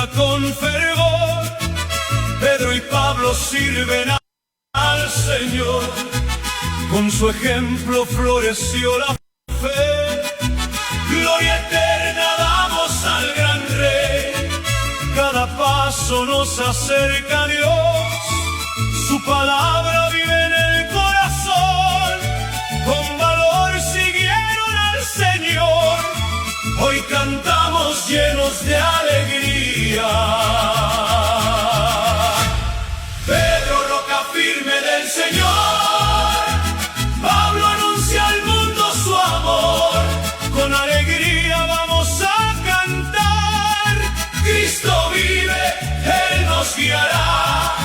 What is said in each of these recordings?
canta con fervor. Pedro y Pablo sirven al Señor. Con su ejemplo floreció la fe. Gloria eterna damos al gran Rey. Cada paso nos acerca a Dios. Su palabra vive en el corazón. Con valor siguieron al Señor. Hoy cantamos llenos de alegría. Pedro, roca firme del Señor. Pablo anuncia al mundo su amor. Con alegría vamos a cantar. Cristo vive, Él nos guiará.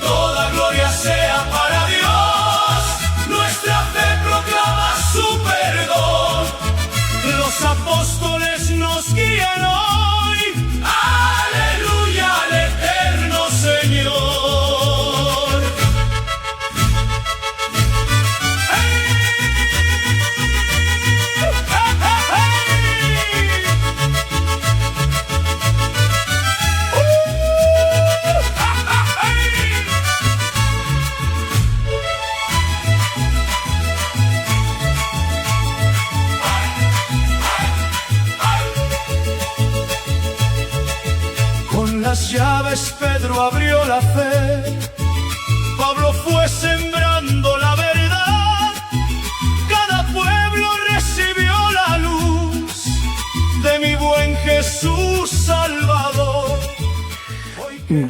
Toda gloria sea para Dios. Nuestra fe proclama su perdón. Los apóstoles nos guían hoy. Aleluya al eterno Señor. ¡Hey! ¡Hey! ¡Hey! Con las llaves Pedro abrió la fe, Pablo fue sembrando la verdad, cada pueblo recibió la luz de mi buen Jesús Salvador.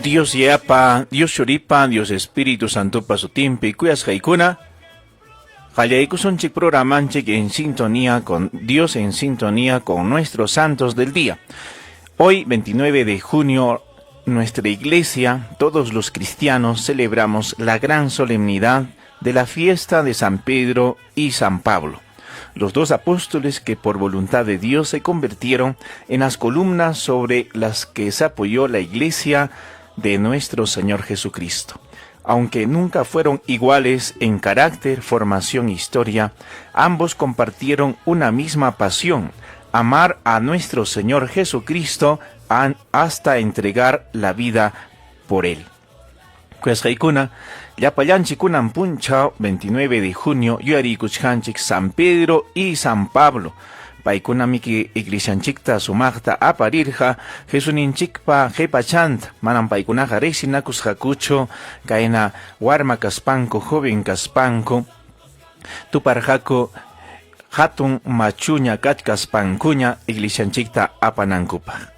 Dios Yayapa, Dios Churipa, Dios Espíritu Santopa sutinpi kuyasqaykuna qallaykusunchik programanchik en sintonía con Dios, en sintonía con nuestros santos del día. Hoy, 29 de junio, nuestra iglesia, todos los cristianos, celebramos la gran solemnidad de la fiesta de San Pedro y San Pablo, los dos apóstoles que por voluntad de Dios se convirtieron en las columnas sobre las que se apoyó la iglesia de nuestro Señor Jesucristo. Aunque nunca fueron iguales en carácter, formación e historia, ambos compartieron una misma pasión, amar a nuestro Señor Jesucristo hasta entregar la vida por él. Kuyasqaykuna, llapallanchik kunan punchaw 29 de junio yuyarikuchkanchik San Pedro y San Pablo. Paykunamiki iglesianchikta sumaqta aparirqa Jesusninchikpa qhipachanta. Manam paykunaqa riqsinakusqakuchu kayna warma kaspanku, joven kaspanku tuparqaku hatun machuña kachkaspankuña iglesianchikta apanankupaq.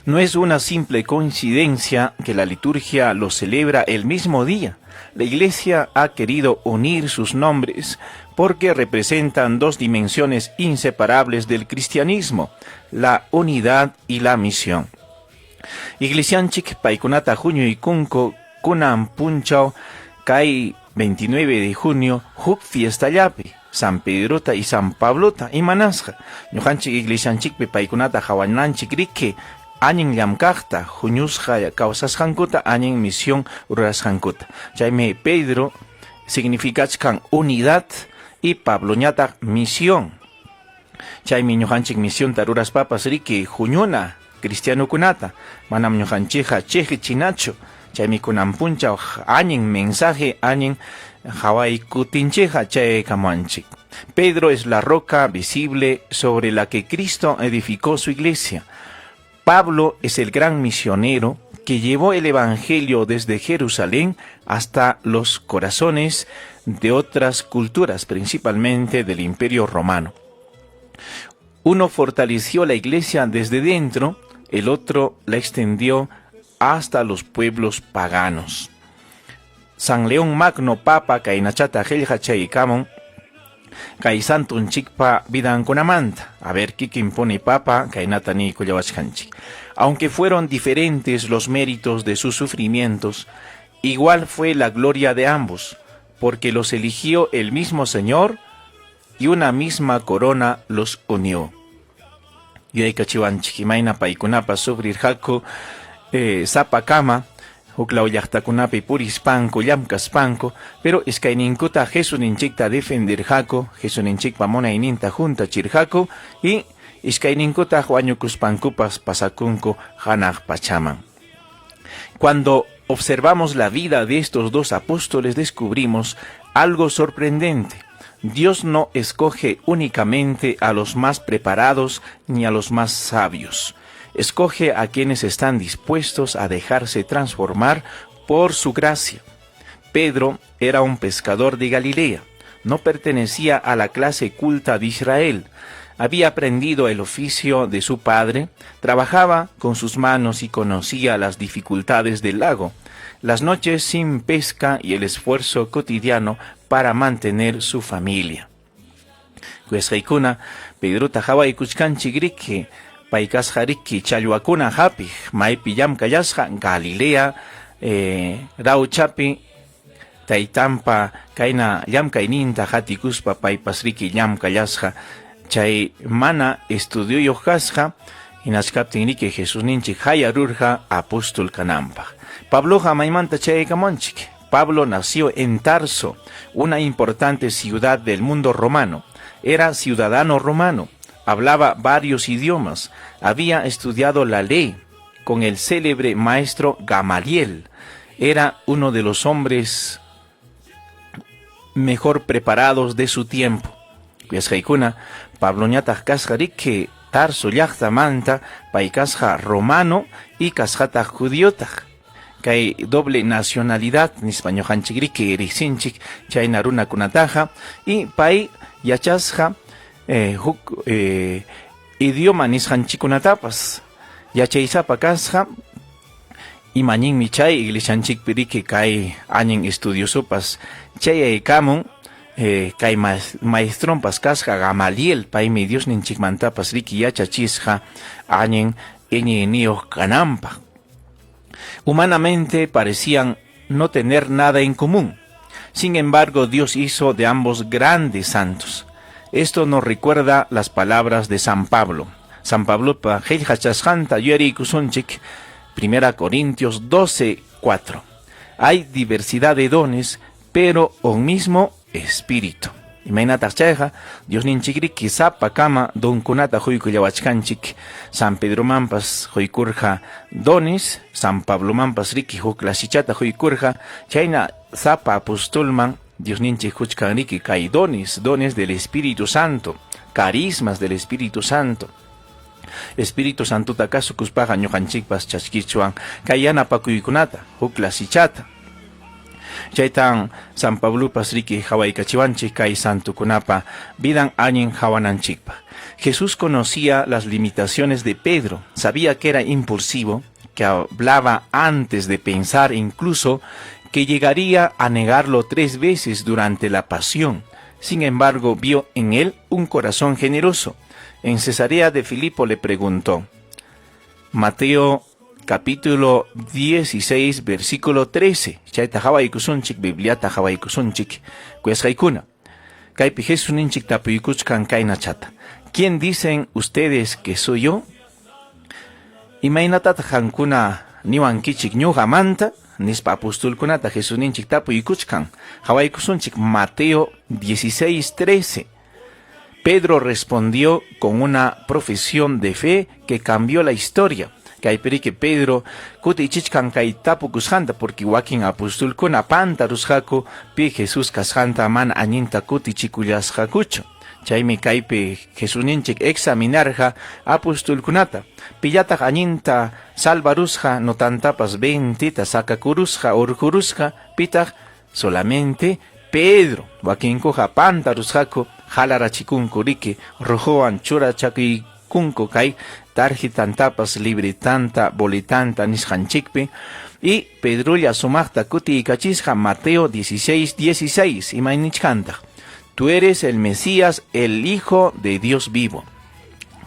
No es una simple coincidencia que la liturgia lo celebra el mismo día. La Iglesia ha querido unir sus nombres porque representan dos dimensiones inseparables del cristianismo, la unidad y la misión. Iglesianchik paykunata huñuykunku kunan punchaw kay 29 de junio huk fiestallapi San Pedrota y San Pablota imanasqa ñuqanchik iglesianchikpi paykunata hawananchik riki allin llamkaqta huñusqa kawsasqankuta allin misión rurasqankuta. Chaymi Pedro significachkan unidad y Pabloñataq misión. Chaymi ñuqanchik misionta ruraspapas riki huñuna cristianokunata manam ñuqanchikqa chiqichinachu. Chaymi kunan punchaw allin mensaje allin hawaykutinchikqa chaykamuanchik. Pedro es la roca visible sobre la que Cristo edificó su iglesia. Pablo es el gran misionero que llevó el evangelio desde Jerusalén hasta los corazones de otras culturas, principalmente del Imperio Romano. Uno fortaleció la iglesia desde dentro, el otro la extendió hasta los pueblos paganos. San León Magno Papa kaynachata qillqachaykamun kay santunchikpa vidankunamanta. A ver, kikin pone papa kaynata niykullawachkanchik. Aunque fueron diferentes los méritos de sus sufrimientos, igual fue la gloria de ambos, porque los eligió el mismo Señor y una misma corona los unió. Yuyaykachiwanchik imayna paykunapas sufrirqaku sapakama huklaw llaqtakunapi purispanku, llamkaspanku, pero iskayninkuta Jesusninchikta defendirqaku, Jesusninchikpa munayninta huntachirqaku y Iskayninkutaq wañukuspankupas pasakunku hanaq pachaman. Cuando observamos la vida de estos dos apóstoles descubrimos algo sorprendente. Dios no escoge únicamente a los más preparados ni a los más sabios. Escoge a quienes están dispuestos a dejarse transformar por su gracia. Pedro era un pescador de Galilea. No pertenecía a la clase culta de Israel. Había aprendido el oficio de su padre, trabajaba con sus manos y conocía las dificultades del lago, las noches sin pesca y el esfuerzo cotidiano para mantener su familia. Kuyasqaykuna, Pedrota qawaykuchkanchik riki, pay kasqa riki challwakuna hapiq, maypi llamkallasqa Galilea eh, rawchapi taytanpa kayna llamkayninta qatikuspa paypas riki llamkallasqa chay mana estudioyuq kasqa hinachkaptin riki Jesusninchik hayarurqa apóstol kananpaq. Pabloqa maymanta chayaykamunchik. Pablo nació en Tarso, una importante ciudad del mundo romano. Era ciudadano romano, hablaba varios idiomas, había estudiado la ley con el célebre maestro Gamaliel. Era uno de los hombres mejor preparados de su tiempo. Kuyasqaykuna, Pabloñataq kasqa riki Tarso llaqtamanta, pay kasqa romano y kasqataq judiotaq. Kay doble nacionalidad nispa ñuqanchik riki riqsinchik chayna runakunataqa y pay yachasqa eh, huk eh, idioma nisqanchikkunatapas yachaysapa kasqa. Imañinmi chay iglesianchikpi riki kay allin estudiosopas chayaykamun eh, kay maestronpas kasqa Gamaliel, paymi Diosninchikmantapas riki yachachisqa allin iñiyniyuq kananpaq. Humanamente parecían no tener nada en común. Sin embargo, Dios hizo de ambos grandes santos. Esto nos recuerda las palabras de San Pablo. San Pablopa qillqachasqanta yuyariykusunchik, Primera Corintios 12, 4. Hay diversidad de dones, pero un mismo espíritu. Imaynataq chayqa, Diosninchikriki sapakama donkunata quykullawachkanchik. San Pedromanpas quykurqa dones, San Pablomanpas riki huk lasichata quykurqa, chayna sapa apostolman Diosninchik quchkan riki kay dones, dones del Espíritu Santo, carismas del Espíritu Santo. Espíritu Santota kasukuspaqa ñuqanchikpas chaskichwan kay yanapakuykunata, huk lasichata. Chaytan San Pablopas riki hawaykachiwanchik kay santokunapa vidan allin hawananchikpaq. Jesús conocía las limitaciones de Pedro, sabía que era impulsivo, que hablaba antes de pensar, incluso que llegaría a negarlo tres veces durante la pasión. Sin embargo, vio en él un corazón generoso. En Cesarea de Filipo le preguntó. Mateo capítulo 16, versículo 13. Chayta hawaykusunchik, Bibliata hawaykusunchik, kuyasqaykuna. Kaypi Jesusninchik tapuykuchkan kaynachata. ¿Quién dicen ustedes que soy yo? Imaynatataq qankuna niwankichik ñuqamanta? Nispa apostolkunata Jesusninchik tapuykuchkan. Hawaykusunchik Mateo 16, 13. Pedro respondió con una profesión de fe que cambió la historia. Kaypi riki Pedro kutichichkan kay tapukusqanta porque wakin apostolkuna pantarusqaku pi Jesús kasqanta mana allinta kutichikullasqakuchu. Chaymi kaypi Jesusninchik examinarqa apostolkunata. Pillataq allinta salvarusqa notantapas ventita sakakurusqa urqurusqa pitaq solamente Pedro. Wakinkuqa pantarusqaku halarachikunku riki rojowan churachakuykunku kay tarjetantapas libretanta boletanta nisqanchikpi y Pedrolla sumaqta kutiykachisqa Mateo 16, 16 imaynichkantaq. Tú eres el Mesías, el Hijo de Dios vivo.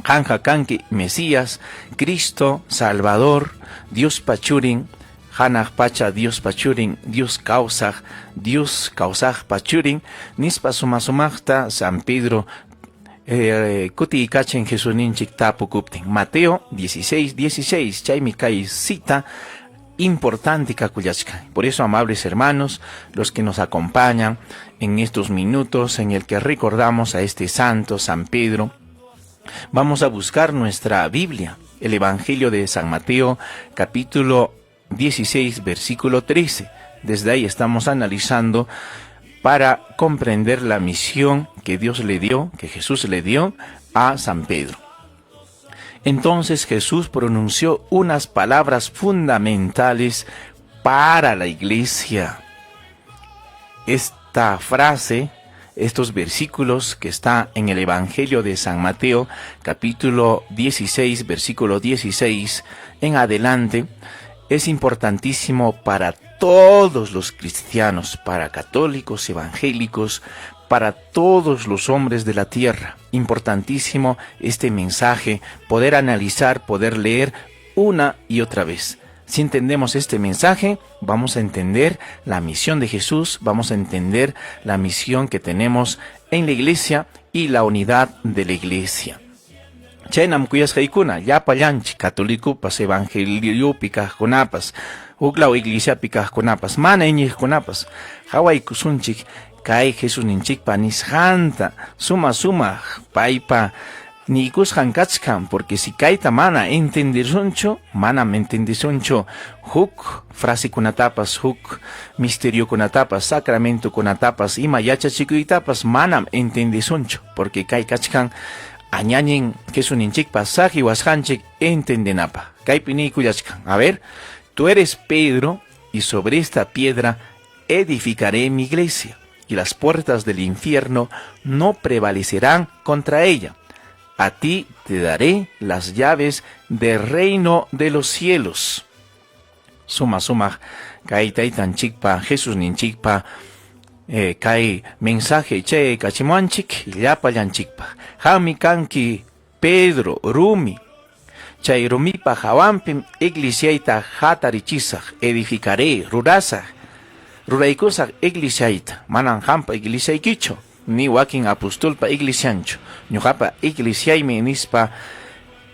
Qamqa kanki Mesías, Cristo, Salvador, Diospa churin, hanaq pacha Diospa churin, Dios kawsaq, Dios kawsaqpa churin, nispa suma sumaqta San Pedro eh, kutiykachin Jesusninchik tapukuptin. Mateo 16, 16, chaymi kay cita importante kakullachkan. Por eso, amables hermanos, los que nos acompañan en estos minutos en el que recordamos a este santo, San Pedro, Vamos a buscar nuestra Biblia, el Evangelio de San Mateo, capítulo 16, versículo 13. Desde ahí estamos analizando para comprender la misión que Dios le dio, que Jesús le dio a San Pedro. Entonces Jesús pronunció unas palabras fundamentales para la iglesia. Esta frase, estos versículos que está en el Evangelio de San Mateo, capítulo 16, versículo 16 en adelante, es importantísimo para todos los cristianos, para católicos, evangélicos, para todos los hombres de la tierra. Importantísimo este mensaje, poder analizar, poder leer una y otra vez. Si entendemos este mensaje, vamos a entender la misión de Jesús, vamos a entender la misión que tenemos en la iglesia y la unidad de la iglesia. Chaynam kuyasqaykuna, llapallanchik katolikupas, evangeliopi kaqkunapas, huklaw iglesiapi kaqkunapas, mana iñiqkunapas, qawaykusunchik kay Jesusninchikpa nisqanta, suma sumaq paypa niykusqan kachkan, porque si kayta mana entendisunchu, manam entendisunchu huk frasekunatapas, huk misteriokunatapas, sacramentokunatapas, ima yachachikuytapas manam entendisunchu, porque kay kachkan añañin Jesusninchikpa saqiwasqanchik entendenapaq. Kaypi niykullachkan. A ver, tú eres Pedro y sobre esta piedra edificaré mi iglesia, y las puertas del infierno no prevalecerán contra ella. A ti te daré las llaves del reino de los cielos. Suma suma kay taytanchikpa Jesusninchikpa kay mensaje chayaykachimuwanchik llapallanchikpaq. Qammi kanki Pedro, rumi. Chay rumipa hawanpim iglesiayta hatarichisaq, edificaré, rurasaq, ruraykusaq iglesiayta. Manam qampa iglesiaykichu, ni wakin apostolpa iglesianchu. Ñuqapa iglesiaymi nispa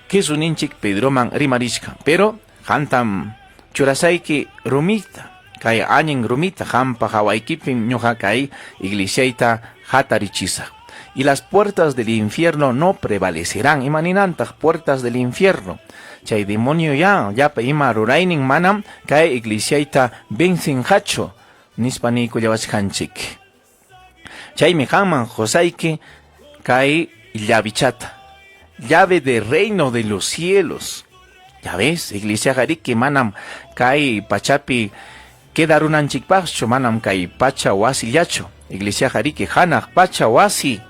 Jesusninchik Pedroman rimarichkan. Pero qantam churasayki rumita, kay allin rumita qampa hawaykipim ñuqa kay iglesiayta hatarichisaq. Y las puertas del infierno no prevalecerán. Imaninantaq puertas del infierno? Chay demonio ya, llapa ima ruraynin manam kay iglesiayta vencinqachu, nispa niykullawachkanchik. Chaymi qanman qusayki kay llavichata, llave del reino de los cielos. Ya ves, iglesiaqa riki manam kay pachapi quedarunanchikpaqchu, manam kay pacha wasillachu. Iglesiaqa riki hanaq pacha wasi.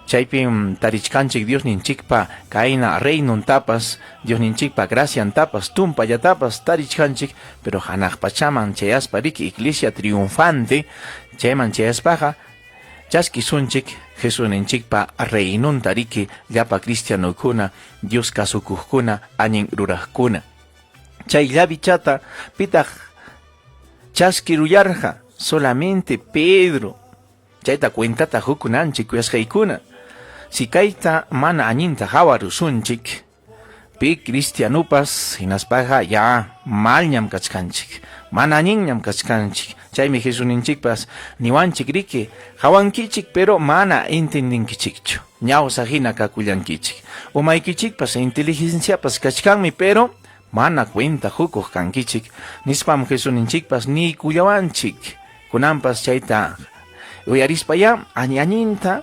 Chaypim tarichkanchik Diosninchikpa kayna reinontapas, Diosninchikpa graciantapas, tumpallatapas tarichkanchik, pero hanaq pachaman chayaspa riki iglesia triunfante, chayman chayaspaqa chaskisunchik Jesusninchikpa reinonta riki llapa cristianokuna, Dios kasukuqkuna, allin ruraqkuna. Chay llavichata pitaq chaskirullarqa? Solamente Pedro. Chayta cuentata hukunanchik kuyasqaykuna. Si kayta mana allinta hawarusunchik, pi cristianupas hinaspaqa ya malñam kachkanchik, mana allinñam kachkanchik. Chaymi Jesusninchikpas niwanchik riki, hawankichik pero mana entendinkichikchu. Ñawsa hina kakullankichik. Umaykichikpas inteligenciapas kachkanmi pero mana cuenta hukuq kankichik. Nispam Jesusninchikpas niykullawanchik. Kunanpas chayta uyarispayá alli-allinta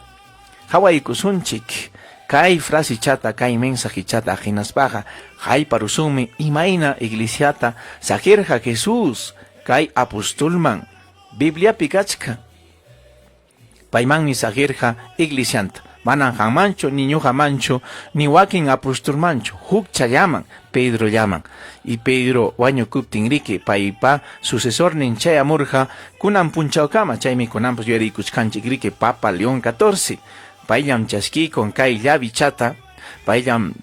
hawaykusunchik. Kay frasechata, kay mensajichata hinaspaqa hayparusunmi imayna iglesiata saqirqa Jesús kay apostolman. Bibliapi kachkan. Paymanmi saqirqa iglesianta. Manam qanmanchu, ni ñuqamanchu, ni wakin apostolmanchu, hukchallaman, Pedrollaman. Y Pedro wañukuptin riki paypa sucesornin chayamurqa kunan punchawkama, chaymi kunanpas yuyariykuchkanchik riki Papa León XIV. Payllam chaskiykun kay llavichata, payllam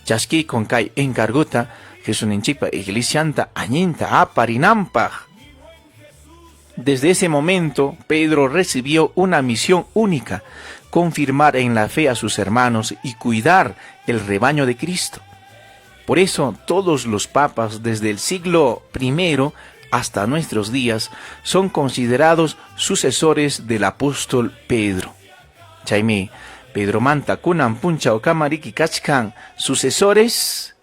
chaskiykun kay encarguta Jesusninchikpa iglesianta allinta aparinanpaq. Desde ese momento, Pedro recibió una misión única, confirmar en la fe a sus hermanos y cuidar el rebaño de Cristo. Por eso todos los papas desde el siglo I hasta nuestros días son considerados sucesores del apóstol Pedro. Chaymi Pedromanta kunan punchawkama riki kachkan sucesores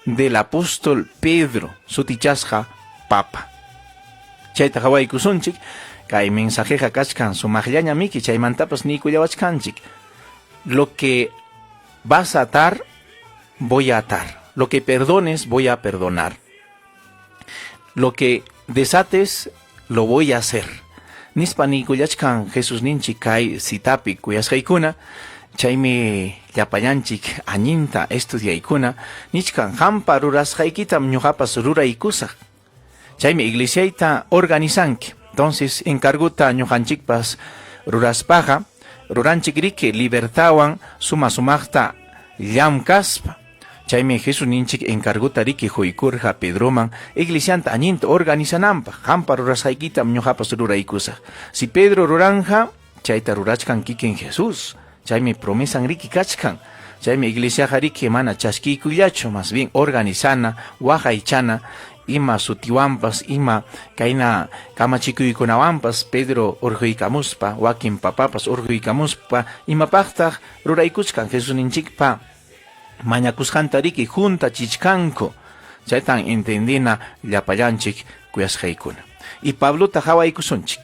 del apóstol Pedro sutichasqa papa. Chayta qawaykusunchik, kay mensajeqa kachkan sumaqllaña miki chaymantapas niykullawachkanchik. Lo que vas a atar, voy a atar. Lo que perdones, voy a perdonar. Lo que desates, lo voy a hacer. Nispa niykullachkan Jesusninchik kay citapi kuyasqaykuna, chaymi llapallanchik allinta estudiaykuna, nichkan qampa rurasqaykitam ñuqapas ruraykusaq. Chaymi iglesiayta organizanki. Entonces, encarguta ñuqanchikpas ruraspaqa, ruranchik riki libertadwan suma sumaqta llamkaspa. Chaymi Jesusninchik encarguta riki huykurqa Pedroman iglesianta allinta organizananpaq. Qampa rurasqaykitam ñuqapas ruraykusaq. Si Pedro ruranja, chayta rurachkan kikin Jesús. Chaymi promesan riki kachkan. Chaymi iglesiaqa riki mana chaskiykullachu, más bien organizana, waqaychana, ima sutiwanpas, ima kayna kamachikuykunawanpas Pedro urquykamuspa, wakin papapas urquykamuspa, imapaqtaq ruraykuchkan Jesusninchikpa mañakusqanta riki juntachichkanku. Chaytan entendina llapallanchik kuyasqaykuna. Y Pablota qawaykusunchik.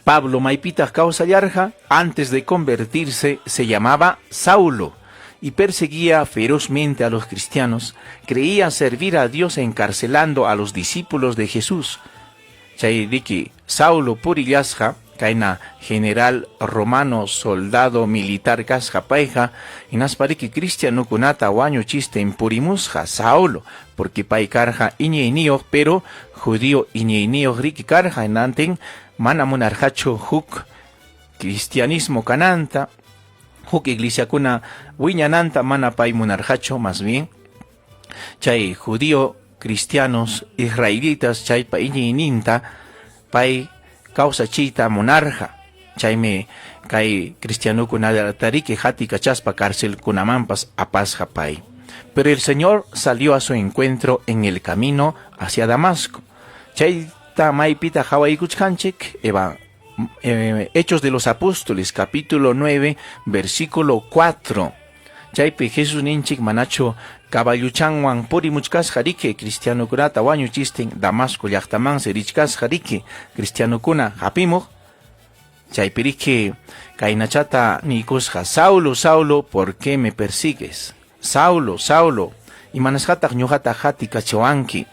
Pablo maypitaq kawsallarqa, antes de convertirse se llamaba Saulo y perseguía ferozmente a los cristianos, creía servir a Dios encarcelando a los discípulos de Jesús. Chay riki Saulo purillasqa, kayna general romano soldado militar kasqa payqa, hinaspa riki cristianokunata wañuchistin purimusqa Saulo, porque pay karqa iñiyniyuq, pero judío iñiyniyuq riki karqa, hinantin mana munarqachu huk cristianismo kananta, huk iglesiakuna wiñananta mana pay munarqachu, más bien chay judío cristianos israelitas chaypa iñiyninta pay kawsachiyta munarqa. Chaymi kay cristianokunata riki hatikachaspa cárcelkunamanpas apasqa pay. Pero el Señor salió a su encuentro en el camino hacia Damasco. Chayta maypita qawaykuchkanchik, Eva, Hechos de los Apóstoles, capítulo 9, versículo 4. Chaypi Jesusninchik manachu caballuchanwan purimuchkasqa riki cristianokunata wañuchistin Damasco llaqtamansi richkasqa riki cristianokuna hapimuq. Chaypi riki kaynachata niykusqa, Saulo, Saulo, ¿por qué me persigues? Saulo, Saulo, imanasqataq ñuqata hatikachiwanki?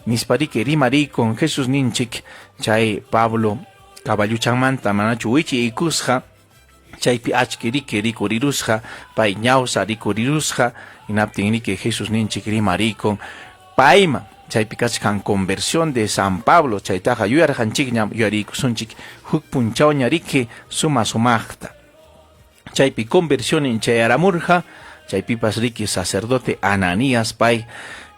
Nispa riki rimarikun Jesusninchik chay Pablo caballuchanmanta manachu wichiykusqa, chaypi achki riki rikurirusqa, pay ñawsa rikurirusqa, hinaptin riki Jesusninchik rimarikun payman. Chaypi kachkan conversión de San Pablo, chaytaqa yuyarqanchikñam, yuyariykusunchik huk punchawña riki suma sumaqta. Chaypi conversionin chayaramurqa, chaypipas riki sacerdote Ananías pay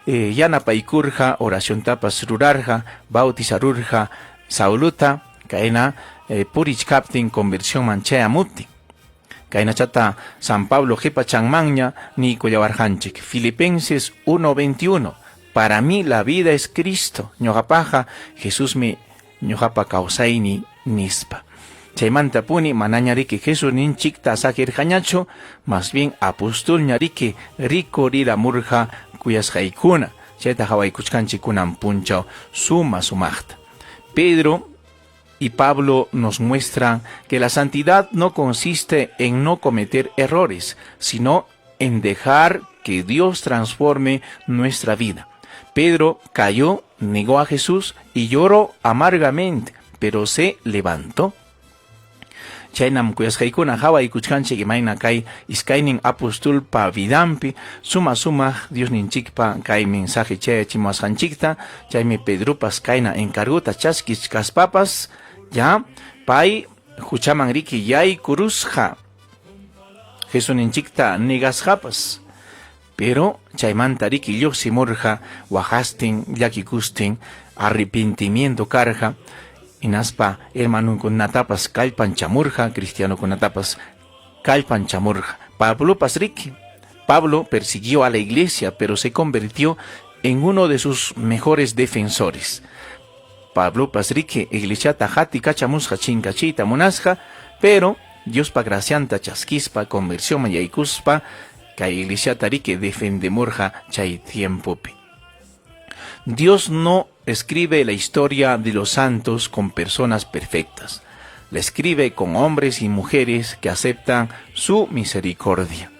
yanapaykurqa, oraciontapas rurarqa, bautizarurqa Sauluta, kayna purichkaptin conversionman chayamuptin. Kaynachata San Pablo qipachanmanña niykullawarqanchik. Filipenses 1:21, Para mí la vida es Cristo, ñuqapaqqa Jesusmi ñuqapa kawsayni nispa. Chaymantapuni manaña riki Jesusninchikta saqirqañachu, más bien apostolña riki rikuriramurqa kuyasqaykuna. Chayta qawaykuchkanchik kunan punchaw suma sumaqta. Pedro y Pablo nos muestran que la santidad no consiste en no cometer errores, sino en dejar que Dios transforme nuestra vida. Pedro cayó, negó a Jesús y lloró amargamente, pero se levantó. Chaynam kuyasqaykuna qawaykuchkanchik imayna kay iskaynin apostolpa vidanpi suma sumaq Diosninchikpa kay mensaje chayachimuwasqanchikta. Chaymi Pedropas kayna encargota chaskichkaspapas ya pay huchaman riki yaykurusqa, Jesusninchikta negasqapas. Pero chaymanta riki lluqsimurqa waqastin, llakikustin, arrepentimiento karqa, hinaspa hermanunkunatapas kallpanchamurqa, cristianokunatapas kallpanchamurqa. Pablopas riki, Pablo persiguió a la iglesia, pero se convirtió en uno de sus mejores defensores. Pablopas riki iglesiata hatikachamusqa chinkachiyta munasqa, pero Diospa gracianta chaskispa conversionman yaykuspa kay iglesiata riki defendemurqa chay tiempopi. Dios no escribe la historia de los santos con personas perfectas. La escribe con hombres y mujeres que aceptan su misericordia.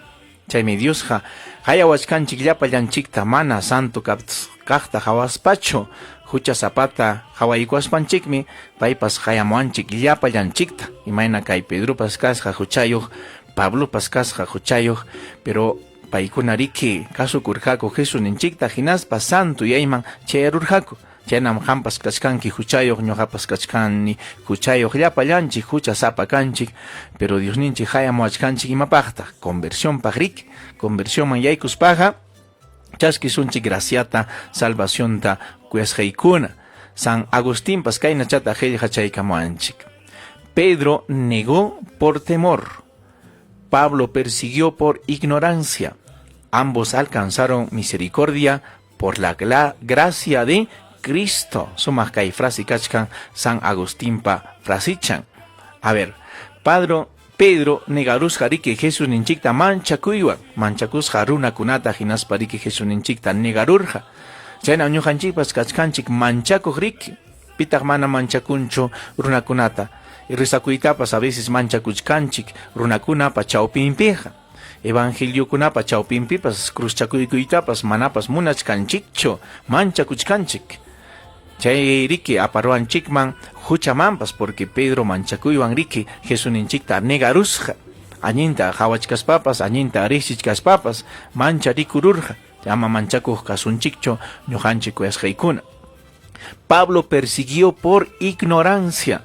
Chaymi Diosqa qayawachkanchik llapallanchikta mana santo kaqta qawaspachu, huchasapata qawaykuwaspanchikmi paypas qayamuwanchik llapallanchikta. Imayna kay Pedropas kasqa huchayuq, Pablopas kasqa huchayuq, pero paykuna riki kasukurqaku Jesusninchikta hinaspa santo yayman chayarurqaku. Chaynam qampas kachkanki huchayuq, ñuqapas kachkani huchayuq, llapallanchik huchasapa kanchik, pero Diosninchik qayamuwachkanchik imapaqtaq? Conversionpaq riki. Conversionman yaykuspaqa chaskisunchik graciata, salvacionta kuyasqaykuna. San Agustinpas kaynachata qillqachaykamuwanchik. Pedro negó por temor. Pablo persiguió por ignorancia. Ambos alcanzaron misericordia por la gracia de Cristo. Sumaq kay frase kachkan San Agustinpa frasichan. A ver, Padro, Pedro negarusqa riki Jesusninchikta manchakuywan, manchakusqa runakunata hinaspa riki Jesusninchikta negarurqa. Chayna ñuqanchikpas kachkanchik manchakuq riki. Pitaq mana manchakunchu runakunata? Rezakuytapas a veces manchakuchkanchik runakunapa chawpinpiqa. Evangeliokunapa chawpinpipas cruzchakuykuytapas manapas munachkanchikchu, manchakuchkanchik. Chay riki aparuanchikman huchamanpas porque Pedro manchakuywan riki Jesusninchikta negarusqa. Allinta qawachkaspapas, allinta riqsichkaspapas mancharikururqa. Ama manchakuq kasunchikchu ñuqanchik kuyasqaykuna. Pablo persiguió por ignorancia.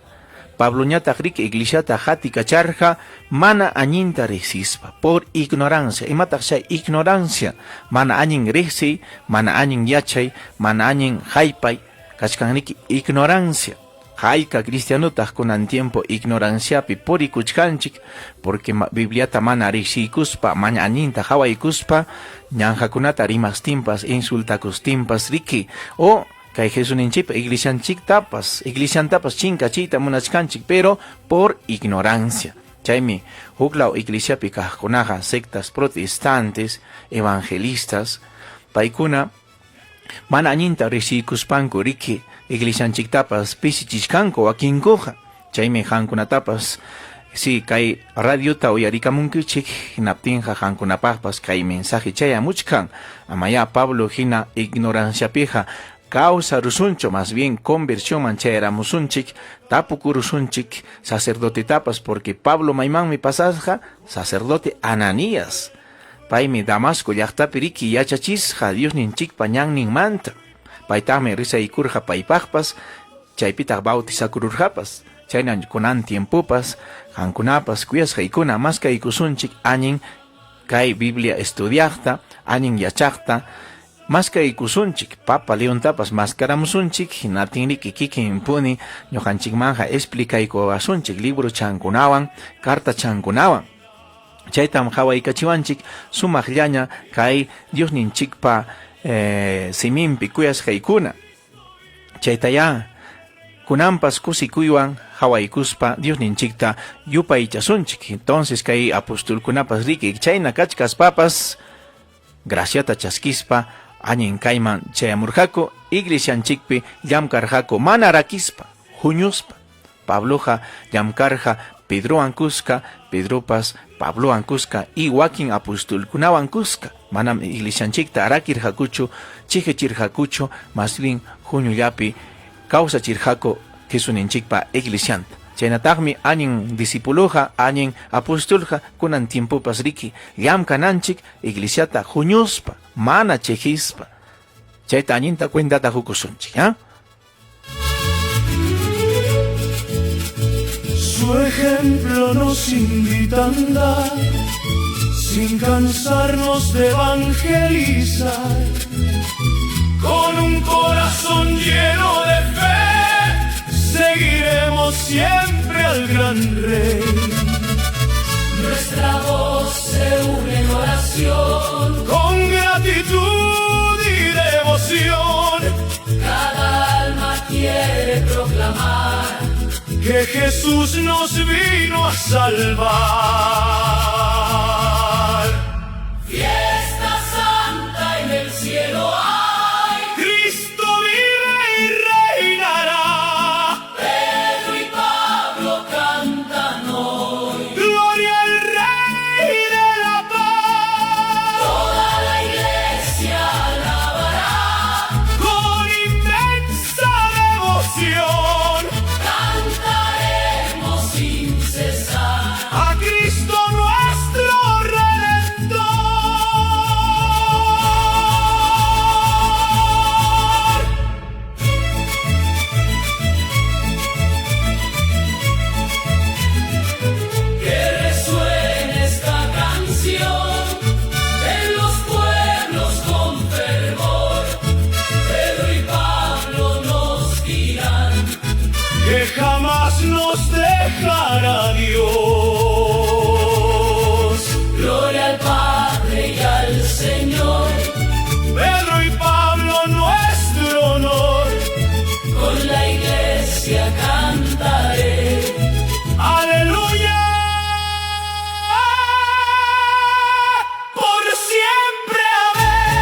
Pabloñataq riki iglesiata qatikacharqa mana allinta riqsispa, por ignorancia. Imataq chay ignorancia? Mana allin riqsiy, mana allin yachay, mana allin haypay, kachkan riki ignorancia. Hayka cristianotaq kunan tiempo ignoranciapi purikuchkanchik, porque Bibliata mana riqsiykuspa, mana allinta qawaykuspa, ñanjakunata rimastinpas, insultakustinpas riki, o kay Jesusninchikpa iglesianchiktapas, iglesiantapas chinkachiyta munachkanchik, pero por ignorancia. Chaymi huklaw iglesiapi kaqkunaqa sectas protestantes, evangelistas, paykuna mana allinta riqsiykuspanku riki iglesianchiktapas pisichichkanku wakinkuqa. Chaymi qamkunatapas si kay radiota uyarikamunkichik, hinaptinqa qamkunapaqpas kay mensaje chayamuchkan. Amayá Pablo hina ignoranciapiqa kawsarusunchu, más bien conversionman chayaramusunchik, tapukurusunchik sacerdotetapas, porque Pablo maymanmi pasasqa sacerdote Ananías. Paymi Damasco llaqtapi riki yachachisqa Diosninchikpa ñanninmanta. Paytaqmi risaykurqa paypaqpas, chaypitaq bautizakururqapas. Chayna kunan tiempopas, qamkunapas kuyasqaykuna maskaykusunchik allin kay Biblia estudiaqta, allin yachaqta, maskaykusunchik, Papa Leontapas maskaramusunchik, hinaptin riki kikinpuni ñuqanchikmanja explicaykuwasunchik libro chankunawan, carta chankunawan. Chaytam qawaykachiwanchik sumaqllaña kay Diosninchikpa siminpi kuyasqaykuna. Chaytayá kunanpas kusikuywan qawaykuspa Diosninchikta yupaychasunchik. Entonces kay apostolkunapas riki chayna kachkaspapas graciata chaskispa allin kayman chayamurqaku, iglesianchikpi llamkarqaku mana rakispa, huñuspa. Pabloqa llamkarqa Pedrowan kuska, Pedropas Pablowan kuska y wakin apostolkunawan kuska. Manam iglesianchikta rakirqakuchu, chiqichirqakuchu, más bien huñullapi kawsachirqaku Jesusninchikpa iglesianta. Chaynataqmi allin discipuloqa, allin apostolqa kunan tiempopas riki llamkananchik iglesiata huñuspa, mana chiqispa. Chayta allinta cuentata hukusunchik, ¿ah? Su ejemplo nos invita a andar sin cansarnos de evangelizar. Con un corazón lleno de fe, seguiremos siempre al gran Rey. Nuestra voz se une en oración. Con gratitud y devoción. Cada alma quiere proclamar. Que Jesús nos vino a salvar. Fiesta santa en el cielo hay. Cristo vive y reinará. Pedro y Pablo cantan hoy. Gloria al Rey de la Paz. Toda la iglesia alabará. Con inmensa devoción. Cantaremos sin cesar. A Cristo nuestro Redentor. Que resuene esta canción en los pueblos con fervor. Pedro y Pablo nos dirán que jamás nos dejará Dios. Gloria al Padre y al Señor. Pedro y Pablo nuestro honor. Con la iglesia cantaré. Aleluya. Por siempre amén.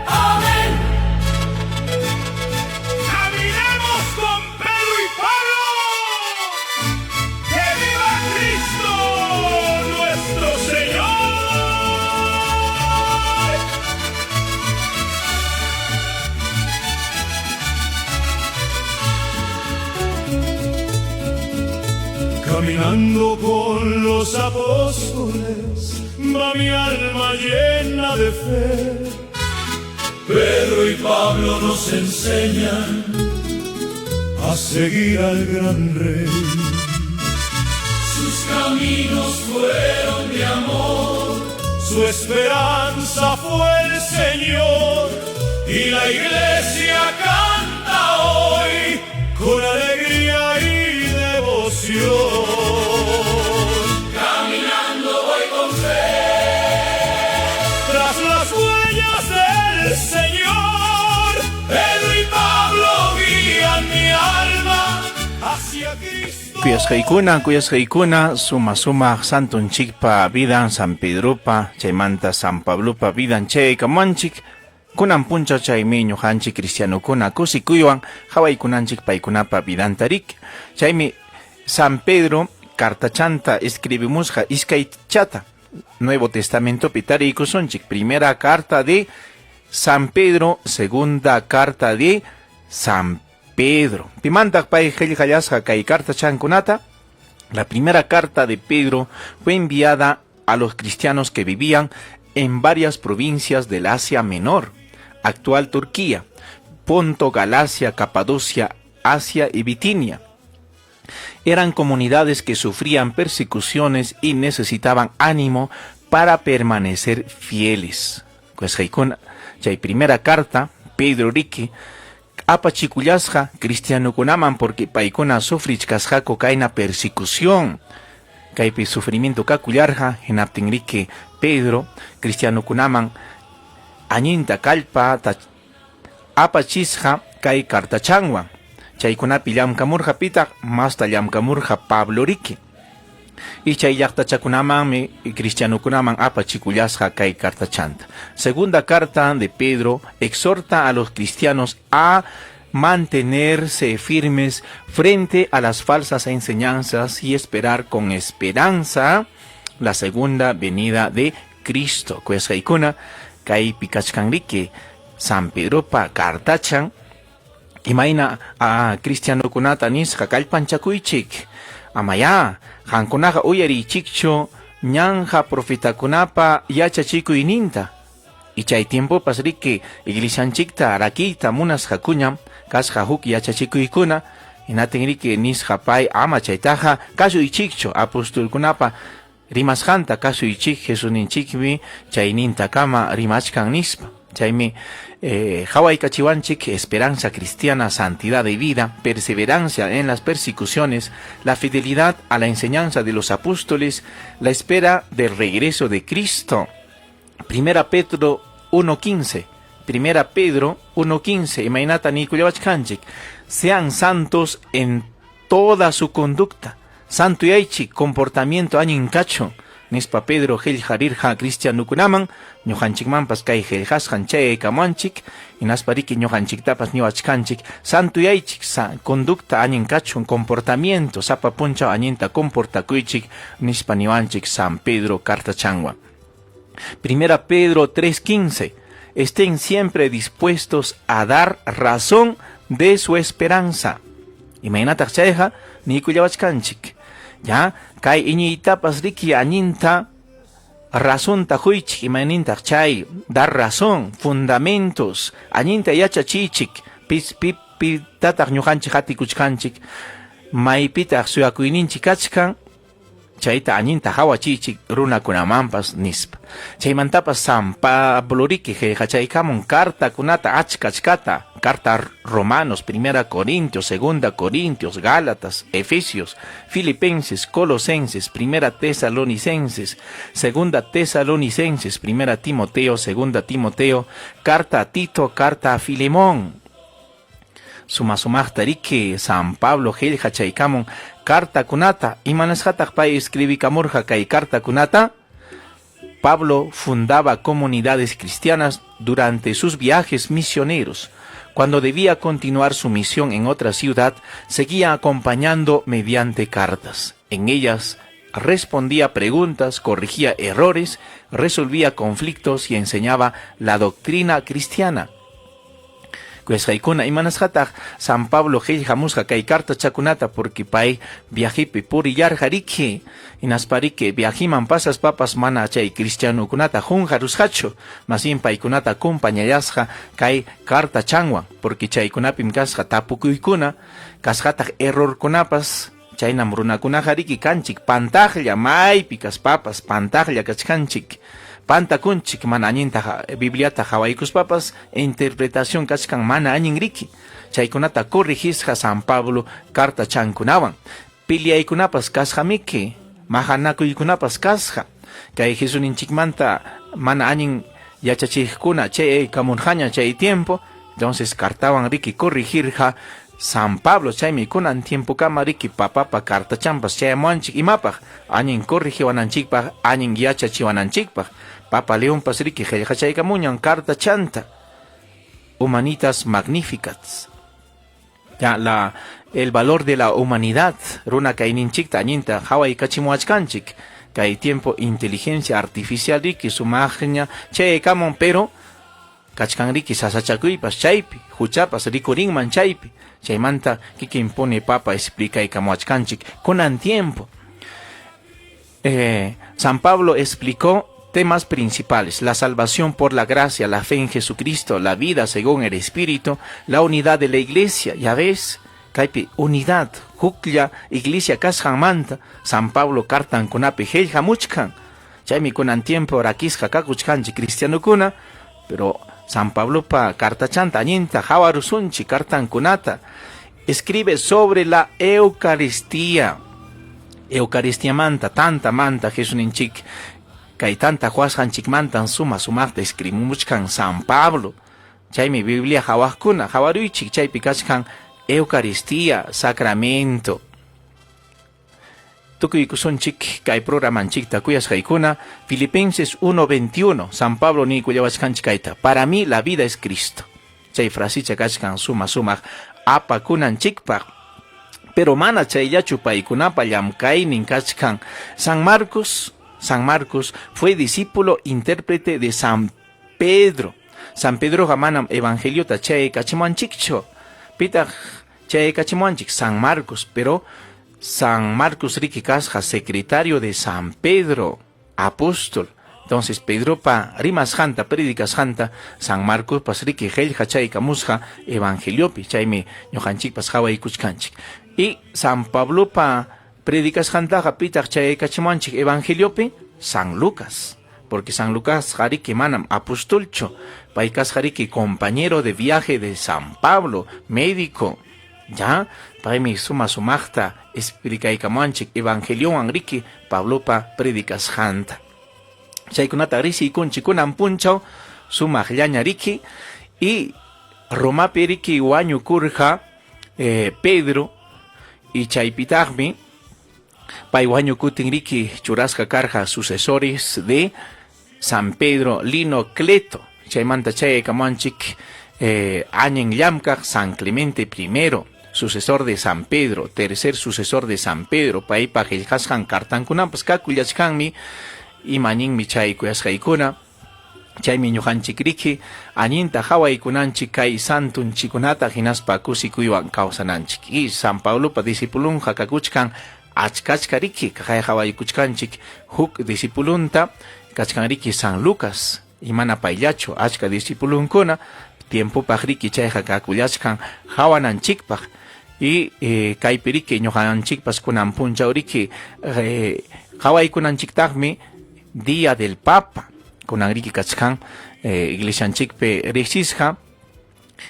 Amén. Caminemos con Pedro y Pablo. ¡Que viva Cristo nuestro Señor! Caminando con los apóstoles, va mi alma llena de fe. Pedro y Pablo nos enseñan a seguir al gran rey. Sus caminos fueron de amor, su esperanza fue el Señor, y la iglesia canta hoy con alegría y devoción. Caminando voy con fe, tras las huellas del Señor. Pedro y Pablo guían mi alma hacia Cristo. Kuyasqaykuna, kuyasqaykuna, suma sumaq santunchikpa vidan San Pedropa, chaymanta San Pablopa vidan chaykamanchik. Kunan punchaw chaymi ñuqanchik cristianokuna kusikuywan qhawaykunanchik paykunapa vidanta riki. Chaymi San Pedro cartachanta escribimusqa iskay chata Nuevo Testamentopi tariykusunchik. Primera carta de San Pedro, segunda carta de San Pedro. Pimantaq pay qillqallasqa kay cartachankunata. La primera carta de Pedro fue enviada a los cristianos que vivían en varias provincias del Asia Menor, actual Turquía, Ponto, Galacia, Capadocia, Asia y Bitinia. Eran comunidades que sufrían persecuciones y necesitaban ánimo para permanecer fieles. Kuyasqaykuna, chay primera carta, Pedro riki, apachikullasqa cristianokunaman porque paykuna sufrichkasqaku kayna persecución. Kaypi sufrimiento kakullarqa, hinaptin riki Pedro cristianokunaman allinta kallpa apachisqa kay cartachanwan. Chaykunapi llamkamurqa pitaq masta llamkamurqa Pablo riki. Y chay llaqtachakunamanmi cristianokunaman apachikullasqa kay cartachanta. Segunda carta de Pedro exhorta a los cristianos a mantenerse firmes frente a las falsas enseñanzas y esperar con esperanza la segunda venida de Cristo. Kuyasqaykuna kaypi kachkan riki San Pedropa cartachan imayna a cristianokunata nisqa kallpanchakuychik amayá qankunaqa uyariychikchu ñanja profetakunapa yachachikuyninta. Y chay tiempopas riki iglesianchikta rakiyta munasqakuñam kasqa huk yachachikuykuna hinatin riki nisqa pay ama chaytaqa kasuychikchu apostolkunapa rimasqanta kasuychik Jesusninchikmi chaynintakama rimachkan nispa. Chaymi qhawaykachiwanchik esperanza cristiana, santidad de vida, perseverancia en las persecuciones, la fidelidad a la enseñanza de los apóstoles, la espera del regreso de Cristo. Primera Pedro 1:15. Primera Pedro 1.15, imaynata niykullawachkanchik, sean santos en toda su conducta. Santuyaychik, comportamiento allin kachun, nispa Pedro qillqarirqa cristianukunaman, ñuqanchikmanpas kay qillqasqan chayaykamuwanchik, hinaspa riki ñuqanchiktapas niwachkanchik, santuyaychik, conducta allin kachun, comportamiento, sapa punchaw allinta comportakuychik, nispa niwanchik San Pedro cartachanwan. Primera Pedro 3.15, estén siempre dispuestos a dar razón de su esperanza. Imaynataq chayqa niykullawachkanchik. Ya, kay iñiytapas riki allinta razonta quychik, imaynintaq chay dar razón, fundamentos, allinta yachachiychik, pis pi pitataq ñuqanchik qatikuchkanchik, maypitaq suyakuyninchik kachkan, chayta allinta qawachiychik runakunamanpas nispa. Chaymantapas San Pablo riki qillqachaykamun cartakunata achka achkata, carta Romanos, Primera Corintios, Segunda Corintios, Gálatas, Efesios, Filipenses, Colosenses, Primera Tesalonicenses, Segunda Tesalonicenses, Primera Timoteo, Segunda Timoteo, carta a Tito, carta a Filemón. Suma sumaqta riki San Pablo qillqachaykamun cartakunata, imanasqataq pay escribikamurqa kay cartakunata? Pablo fundaba comunidades cristianas durante sus viajes misioneros. Cuando debía continuar su misión en otra ciudad, seguía acompañando mediante cartas. En ellas respondía preguntas, corregía errores, resolvía conflictos y enseñaba la doctrina cristiana. Kuyasqaykuna, imanasqataq San Pablo qillqamusqa kay cartachakunata? Porque pay viajepi purillarqa riki, hinaspa riki viajiman pasaspapas mana chay cristianokunata qunqarusqachu, más bien paykunata acompañallasqa kay cartachanwan, porque chaykunapim kasqa tapukuykuna, kasqataq errorkunapas. Chaynam runakunaqa riki kanchik, pantaqlla, maypi kaspapas pantaqlla kachkanchik, pantakunchik, mana allinta Bibliata qhawaykuspapas interpretación kachkan mana allin riki. Chaykunata corrigisqa San Pablo cartachankunawan. Peleaykunapas kasqamiki, maqanakuykunapas kasqa. Kay Jesusninchikmanta mana allin yachachiqkuna chayaykamurqaña chay tiempo, entonces cartawan riki corrigirqa San Pablo. Chaymi kunan tiempokama riki papapa cartachampas chayamuwanchik, imapaq? Allin corrigiwananchikpaq, allin yachachiwananchikpaq. Papa Leonpas riki qillqachaykamuñan cartachanta, Humanitas Magnificats. Ya, el valor de la humanidad, runa kayninchikta allinta qhawaykachimuwachkanchik. Kay tiempo inteligencia artificial riki sumaqña chayaykamun, pero kachkan riki sasachakuypas chaypi, huchapas rikurinman chaypi. Chaymanta kikinpuni papa explicaykamuwachkanchik kunan tiempo. San Pablo explicó temas principales: la salvación por la gracia, la fe en Jesucristo, la vida según el Espíritu, la unidad de la iglesia. Ya ves, kaypi unidad, huklla iglesia kasqanmanta San Pablo cartankunapi qillqamuchkan. Chaymi kunan tiempo rakisqa kakuchkanchik cristianokuna, pero San Pablopa cartachanta allinta qhawarusunchik cartankunata. Escribe sobre la Eucaristía. Eucaristiamanta, tantamanta, Jesusninchik kay tanta quwasqanchikmantan suma sumaqta escribimuchkan San Pablo. Chaymi Biblia qhawaqkuna qhawaruychik, chaypi kachkan Eucaristía, sacramento. Tukuykusunchik kay programanchikta, kuyasqaykuna. Filipenses 1.21, San Pablo niykullawachkanchik kayta: para mí la vida es Cristo. Chay frasicha kachkan suma sumaq apakunanchikpaq. Pero mana chayllachu paykunapa llamkaynin kachkan. San Marcos fue discípulo intérprete de San Pedro. San Pedroqa manam evangeliota chayaykachimuwanchikchu. Pitaq chayaykachimuwanchik? San Marcos, pero San Marcos riki kasqa secretario de San Pedro, apóstol. Entonces Pedropa rimasqanta, predicasqanta San Marcospas riki qillqachaykamusqa evangeliopi, chaymi ñuqanchikpas qhawaykuchkanchik. Y San Pablopa predicasqantaqa pitaq chayaykachimuwanchik evangeliopi? San Lucas. Porque San Lucas riki manam apostolchu, pay kasqa riki compañero de viaje de San Pablo, médico. Ya, paymi suma sumaqta explicaykamuwanchik evangeliowan riki Pablopa predicasqanta. Chaykunata risiykunchik kunan punchaw sumaqllaña riki. Y Romapi riki wañukurqa eh, Pedro y chaypitaqmi pay wañukutin riki churasqa karqa sucesores de San Pedro Lino Cleto. Chaymanta chayaykamanchik eh, añin llamkaq San Clemente I, sucesor de San Pedro, tercer sucesor de San Pedro, paypa qillqasqan kartankunapas kakullachkanmi, imaninmi chay kuyasqaykuna. Chaymi ñuqanchik riki allinta qawaykunanchik kay santunchikunata hinaspa kusikuywan kawsananchik. Y San Pablopa discipulunqa kakuchkan achka-achka riki kay qawaykuchkanchik huk discipulunta kachkan riki San Lucas y mana payllachu achka discipulunkuna tiempopaq riki chayqa kakullachkan qawananchikpaq. Y eh, kaypi riki ñuqanchikpas kunan punchaw riki eh, qawaykunanchiktaqmi Día del Papa kunan riki kachkan eh, iglesianchikpi riqsisqa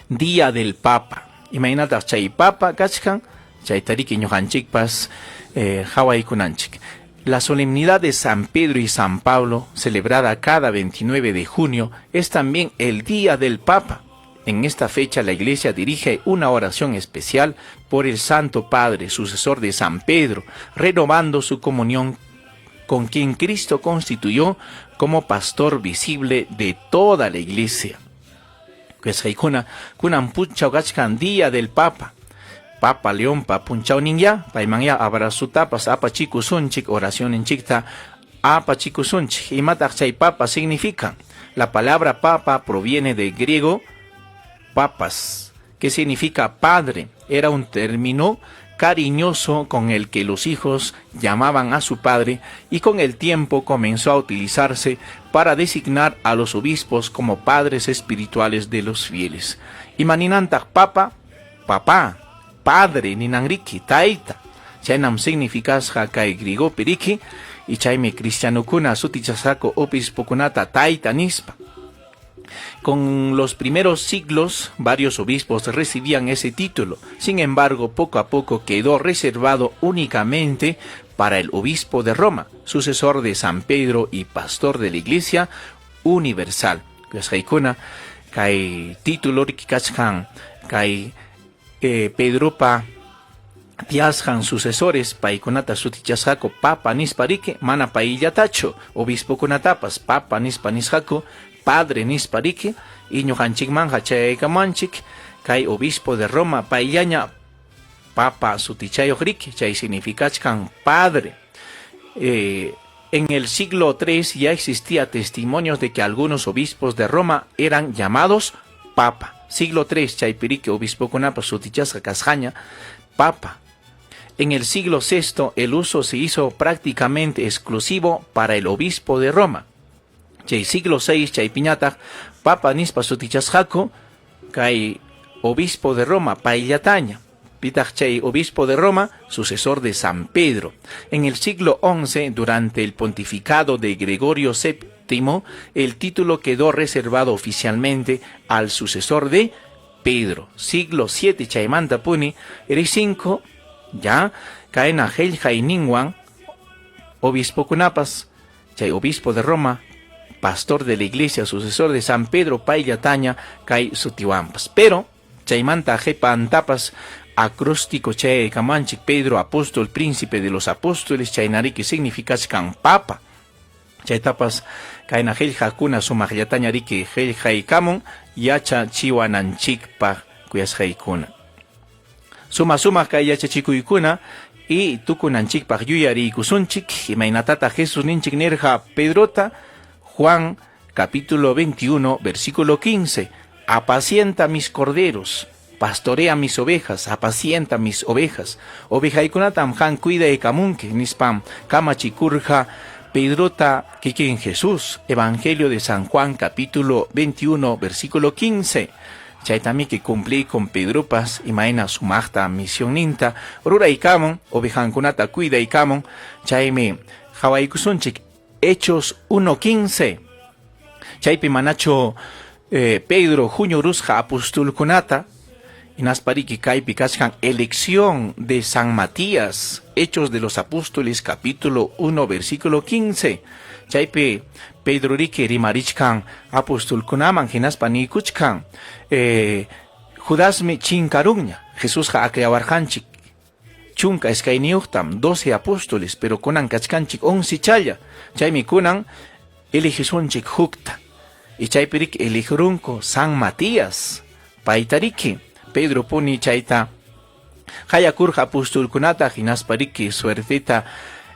Día del Papa. Imaynataq chay Papa kachkan chayta riki ñuqanchikpas eh, qawaykunanchik. La solemnidad de San Pedro y San Pablo, celebrada cada 29 de junio, es también el Día del Papa. En esta fecha la Iglesia dirige una oración especial por el Santo Padre, sucesor de San Pedro, renovando su comunión con quien Cristo constituyó como pastor visible de toda la Iglesia. Kuyasqaykuna, kunan punchaw kachkan Día del Papa. Papa Leonpa punchawninya, paymanya abrazutapas apachikusunchik, oracionninchikta apachikusunchik. Imataq chay papa significa? La palabra papa proviene del griego papas, que significa padre. Era un término cariñoso con el que los hijos llamaban a su padre y con el tiempo comenzó a utilizarse para designar a los obispos como padres espirituales de los fieles. Imaninantaq papa, papá, padre, ninanriki, tayta. Chaynam significasqa kay griegopi riki y chaymi cristianokuna sutichasqaku obispokunata tayta nispa. Con los primeros siglos, varios obispos recibían ese título. Sin embargo, poco a poco quedó reservado únicamente para el obispo de Roma, sucesor de San Pedro y pastor de la Iglesia Universal. Kuyasqaykuna, kay título riki kachkan, kay eh, Pedropa tiyasqan sucesores paykunata sutichasqaku papa nispa riki, mana payllatachu, obispokunatapas papa nispa nisqaku, padre nispa riki, y ñuqanchikmanja chayaykamanchik, kay obispo de Roma payllaña papa sutichayuq riki, chay significachkan padre. Eh, en el siglo III ya existía testimonios de que algunos obispos de Roma eran llamados papa. Siglo III, chaypi riki obispokunapa sutichasqa kasqaña papa. En el siglo VI el uso se hizo prácticamente exclusivo para el obispo de Roma. Chay siglo VI chaypiñataq papa nispa sutichasqaku kay obispo de Roma payllataña. Pitaq chay obispo de Roma, sucesor de San Pedro. En el siglo XI, durante el pontificado de Gregorio VII, el título quedó reservado oficialmente al sucesor de Pedro. Siglo VII chaymanta puni, 5, ya, kayna qillqayninwan obispokunapas, chay obispo de Roma, pastor de la iglesia, sucesor de San Pedro, payllataña, kay sutiwanpas. Pero, chaymanta qhipantapas acróstico chay kamanchik Pedro, apóstol, príncipe de los apóstoles, chaynariki significachkan papa. Chaytapas kayna qillqakuna sumaqllataña riki qillqaykamun yachachiwananchikpaq kuyasqaykuna. Suma sumaq kay yachachikuykuna y tukunanchikpaq yuyariykusunchik imaynatataq Jesús ninchik nirqa Pedrota Juan capítulo 21 versículo 15 apacienta mis corderos, pastorea mis ovejas, apacienta mis ovejas. Ovejaykunatam qam cuidaykamunki nispam kamachikurqa Pedrota kikin Jesús, Evangelio de San Juan capítulo 21 versículo 15. Chaytamiki cumplí con Pedropas imayna sumaqta misionninta ruraykamun ovejankunata cuidaykamun chaymi qawaykusunchik Hechos 1.15. Chaypi manachu eh, Pedro huñurusqa apostolkunata hinaspariki kaypi kachkan elección de San Matías, Hechos de los Apóstoles capítulo 1 versículo 15. Chaypi Pedro riki rimarichkan apostolkunaman hinaspa niykuchkan Judasmi chinkarunña. Jesusqa akllawarqanchik 12niyuqtam, 12 apóstoles, pero kunan kachkanchik 11 challa. Chaymi kunan eligisunchik hukta. Y chaypi riki eligirunku San Matías, payta riki Pedro puni chayta qayakurqa apostolkunata hinaspa riki suerteta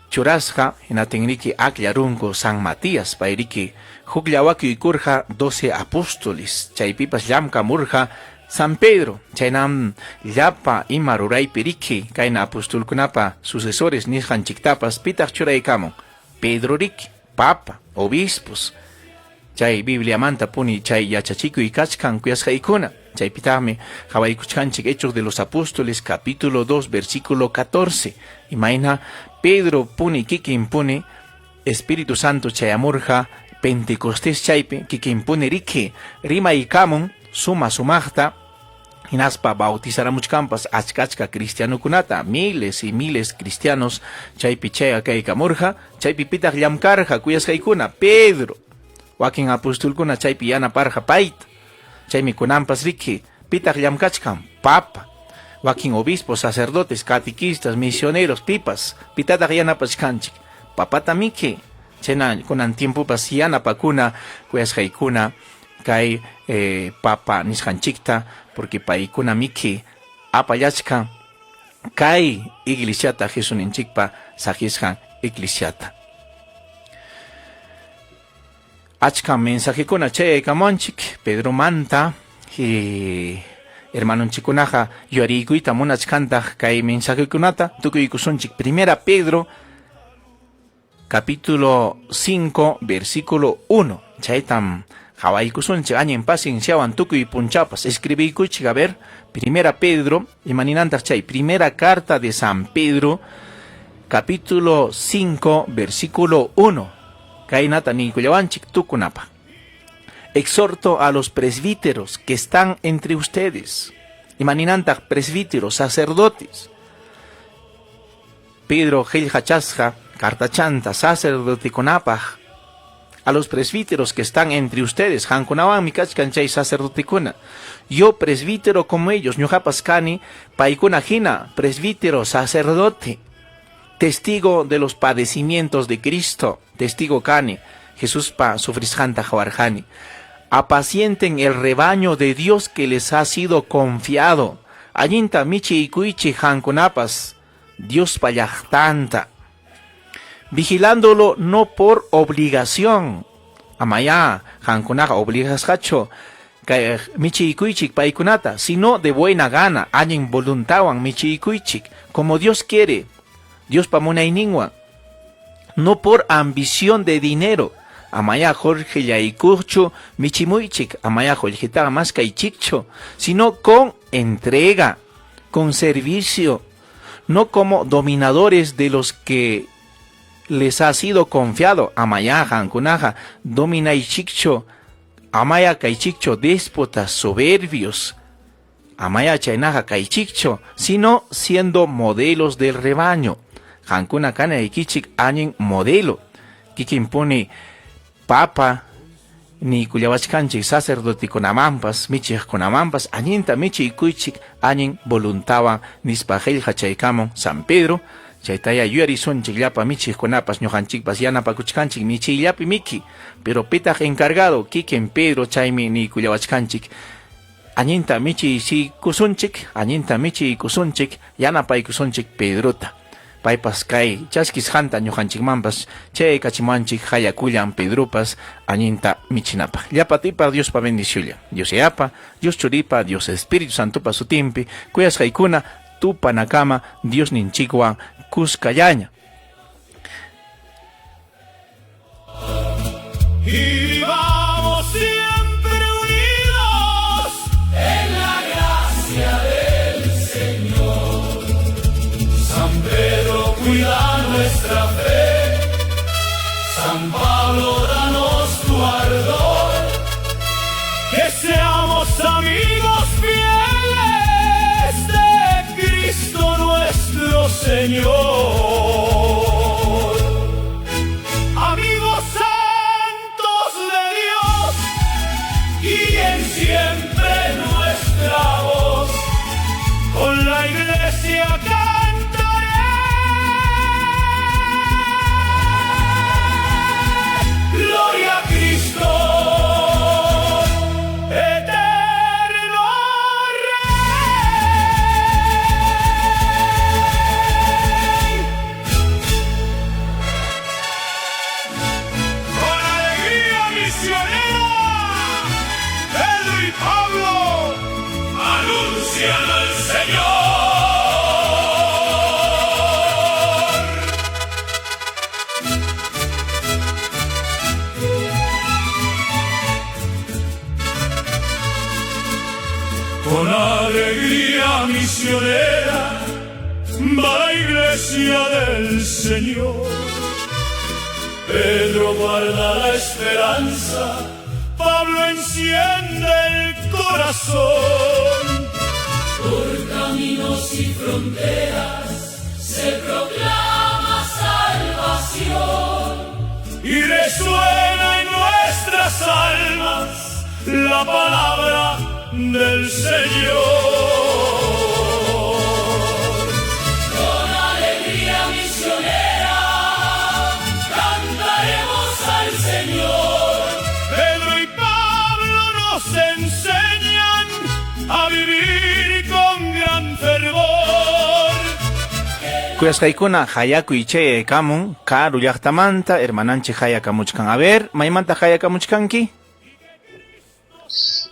churasqa, hinatin riki akllarunku San Matías, pay riki hukllawakuykurqa 12 apóstoles, chaypipas llamkamurqa San Pedro. Chaynam llapa ima ruraypi riki kayna apostolkunapa sucesores nisqanchiktapas pitaq churaykamun? Pedro riki, papa, obispos. Chay Bibliamanta puni chay yachachikuy kachkan kuyasqaykuna. Chaypitaqmi qawaykuchkanchik Hechos de los Apóstoles capítulo 2 versículo 14. Imayna Pedro puni kikin puni Espíritu Santo chayamurqa Pentecostés chaypi kikin puni riki rimaykamun suma sumaqta hinaspa bautizaramuchkanpas achka achka cristianokunata, miles y miles cristianos chaypi chaya kaykamurqa. Chaypi pitaq llamkarqa kuyasqaykuna? Pedro. Wakin apostolkuna chaypi yanaparqa payta. Chaymi kunanpas riki pitaq llamkachkan? Papa. Wakin obispos, sacerdotes, catequistas, misioneros, pipas pitataq yanapachkanchik? Papata miki. Chayna kunan tiempopas yanapakuna kuyasqaykuna kay papa nisqanchikta, porque paykuna miki apallachkan kay iglesiata, Jesusninchikpa saqisqan iglesiata. Achka mensajekuna chayaykamunchik Pedromanta, hermanonchikkunaqa yuyariykuyta munachkantaq kay mensajekunata tukuykusunchik. Primera Pedro capítulo 5 versículo 1. Chaytam qawaykusunchik allin pacienciawan tukuy punchapas escribiykuchik. A ver, Primera Pedro, imaninantaq chay? Primera carta de San Pedro capítulo 5 versículo 1. Kaynata niykullawanchik tukunapaq. Exhorto a los presbíteros que están entre ustedes. Imaninantaq presbíteros, sacerdotes? Pedro qillqachasqa cartachanta sacerdotekunapaq. A los presbíteros que están entre ustedes, qankunawanmi kachkan chay sacerdotekuna. Yo presbítero como ellos, ñuqapas kani paykuna hina presbítero, sacerdote, testigo de los padecimientos de Cristo, testigo kani, Jesuspa sufrisqanta qawarqani. Apacienten el rebaño de Dios que les ha sido confiado. Allinta michiykuychik qankunapas Diospa llaqtanta, vigilándolo no por obligación. Amayá qankunaqa obligasqachu kay michiykuychik paykunata, sino de buena gana, allin voluntawan michiykuychik, como Dios quiere, Diospa munayninwan, no por ambición de dinero. Amayá qullqillaykuqchu michimuychik, amayá qullqitaqa maskaychikchu, sino con entrega, con servicio, no como dominadores de los que les ha sido confiado. Amayá qankunaqa dominaychikchu, amaya kaychikchu déspotas, soberbios, amaya chaynaqa kaychikchu, sino siendo modelos del rebaño. Qankuna kanaykichik allin modelo. Kikinpuni papa niykullawachkanchik sacerdotekunamanpas, michiqkunamanpas, allinta michiykuychik allin voluntawan nispa qillqachaykamun San Pedro. Chaytaya yuyarisunchik llapa michiqkunapas, ñuqanchikpas yanapakuchkanchik michiyllapi miki, pero pitaq encargado? Kikin Pedro. Chaymi niykullawachkanchik allinta michiykusunchik, allinta michiykusunchik, yanapaykusunchik Pedrota. Paypas kay chaskisqanta ñuqanchikmanpas chayaykachimuwanchik hayakullan Pedropas allinta michinapaq. Llapa tipa Diospa bendiciollan. Dios Yayapa, Dios Churipa, Dios Espíritu Santopa sutinpi kuyasqaykuna tupanakama Diosninchikwan kuskallaña. Y vivamos siempre unidos en la gracia del Señor. San Pedro cuida nuestra fe, San Pablo danos tu ardor, que seamos amigos fieles de Cristo nuestro Señor. Amigos. Anuncian al Señor. Con alegría misionera va la iglesia del Señor. Pedro guarda la esperanza, Pablo enciende el corazón. Por caminos y fronteras se proclama salvación. Y resuena en nuestras almas la palabra del Señor. Con alegría misionera cantaremos al Señor. Pedro y Pablo nos enseñan a vivir con gran fervor. Kuyasqaykuna hayakuy chayaykamun karu llaqtamanta hermananchik hayakamuchkan. A ver, maymanta hayakamuchkanki?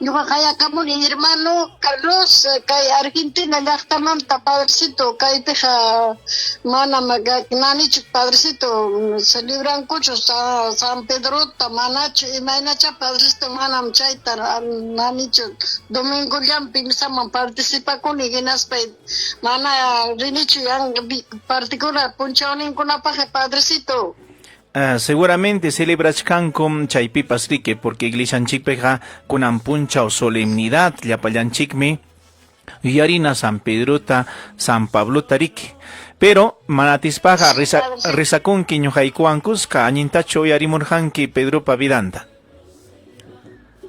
Ñuqa qayakamuni hermano Carlos kay Argentina llaqtamanta padrecito kaypiqa manam nanichu padrecito celebrankuchu San Pedrota manachu imaynacha padrecito manam chayta nanichu domingollampi misaman participakuni hinaspa mana rinichu particular punchawninkunapaq padrecito. Seguramente celebrachkankum chaypipas riki porque iglesianchikpiqa kunan punchaw solemnidad llapallanchikmi yuyarina San Pedrota, San Pablota riki. Pero manatispaqa rizakunki ñuqaykuwan kuska allintachu uyarimurqanki Pedropa vidanta.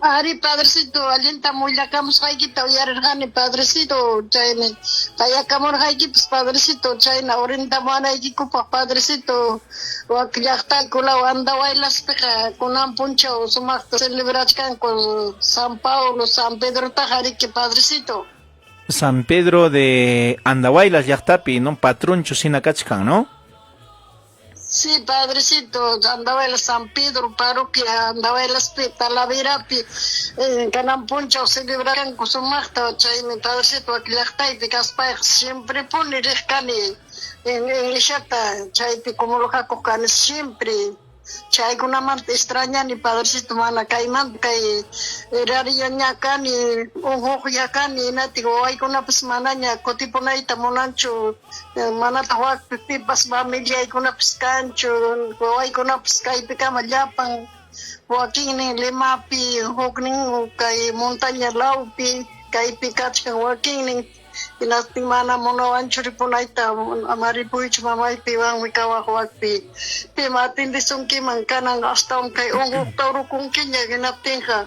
Ari, padrecito, allintam willakamusqaykita uyarirqani, padrecito, chaymi qayakamurqaykipas, padrecito, chayna orientamuwanaykikupaq, padrecito, wak llaqtaykulaw Andahuaylaspiqa kunan punchaw sumaqta celebrachkanku San Paulo, San Pedrotaqa riki, padrecito. San Pedro de Andahuaylas llaqtapi, ¿no? Patrunchu sina kachkan, ¿no? Sí, padrecito, Andahuaylas San Pedro, parroquia Andahuaylaspi, Talaverapi, kanan punchaw celebranku sumaqta, chaymi padrecito wak llaqtaypi kaspayqa siempre puni riq kani en iglesiata, chaypi comulgakuq kani siempre. Chaykunamanta extrañani padrecito mana kaymanta kay erarillaña kani unquqlla kani hinaptin wawaykunapas manaña kutipunayta munanchu manataq wakpi pipas familiaykunapas kanchu wawaykunapas kaypikama llapan wakinnin Limapi huknin kay montaña lawpi kaypi kachkan wakinnin hinaptin mana munawanchu ripunayta ama ripuychu mamaypiwanmi kawaq wakpi pim atindisunkiman kanan astawan kay unquqta urukunkiña hinaptinqa